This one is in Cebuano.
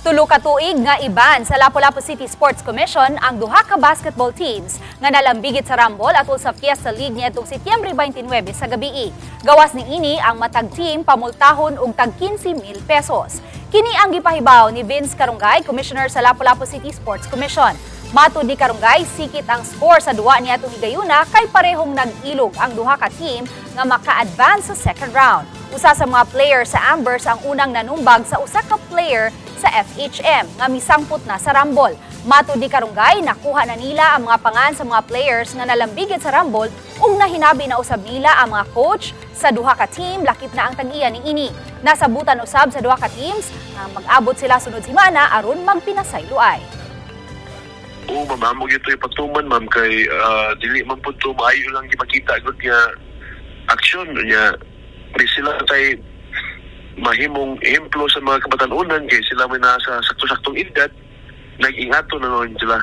Tulo ka tuig nga i-ban sa Lapu-Lapu City Sports Commission ang duha ka basketball teams nga nalambigit sa Rumble atol sa Fiesta League niadtong Setyembre 29 sa gabii. Gawas niini, ang matag team pamultahon og tag 15,000 pesos. Kini ang gipahibaw ni Vince Karungay, Commissioner sa Lapu-Lapu City Sports Commission. Matud ni Karungay, sikit ang score sa duwa niadtong higayuna kay parehong nag-ilog ang duha ka team nga maka-advance sa second round. Usa sa mga player sa Ambers ang unang nanumbag sa usa ka player sa FHM nga misangpot na sa Rumble. Matud ni Karungay, nakuha na nila ang mga pangan sa mga players nga nalambigit sa Rumble ug nahinabi na usab nila ang mga coach sa duha ka team, lakip na ang tag-iya niini. Nasabutan usab sa duha ka teams nga mag-abot sila sunod semana aron magpinasayloay. Oo, ma'am, amo gyud to ipatuman, ma'am, kay dili man pud to maayo lang gimakita gud nga aksyon niya. Di sila kay mahimong ehemplo sa mga kabatan-unan kay sila may nasa sakto-saktong edad, nag-ingato na noon sila.